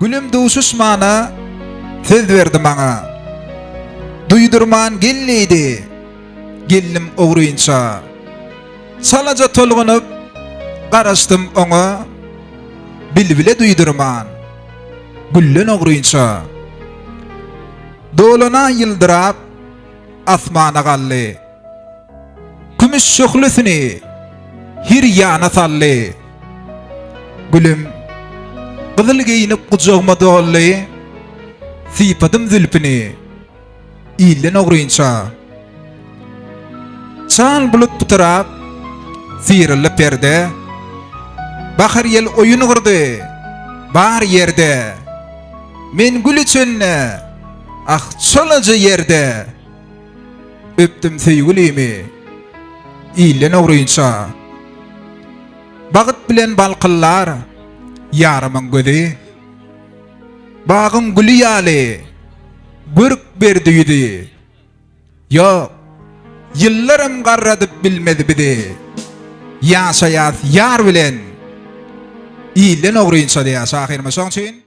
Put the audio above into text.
Gülüm duşuşmana söz berdi maňa. Duýdurman gel diýdi, geldim ogrynça. Çalaja tolgunyp garaşdym oňa, Bilbile duýdurman, gülden ogrynça. Dolana ýyldyrap asmana galdy. Kümüş şöhlesini her ýana saldy. Gülüm gyzyl geýnip gujagyma doldy, Sypadym zülpüni ilden ogrynça. Çal bulut pytyrap, syryldy perde, Bahar ýel oýun gurdy bar ýerde. Men gül içinde, ah, çolaja ýerde. Öpdüm söýgülimi ilden ogrynça. Bagt bilen balkyllar ýarymyň gözi. Bagyň güli ýaly görk berdi ýüzi. Ýok, ýyllaram garradyp bilmez bizi. Ýaşaýas ýar bilen ilden ogrynça diýýär şahyrymyz. Şoň üçin.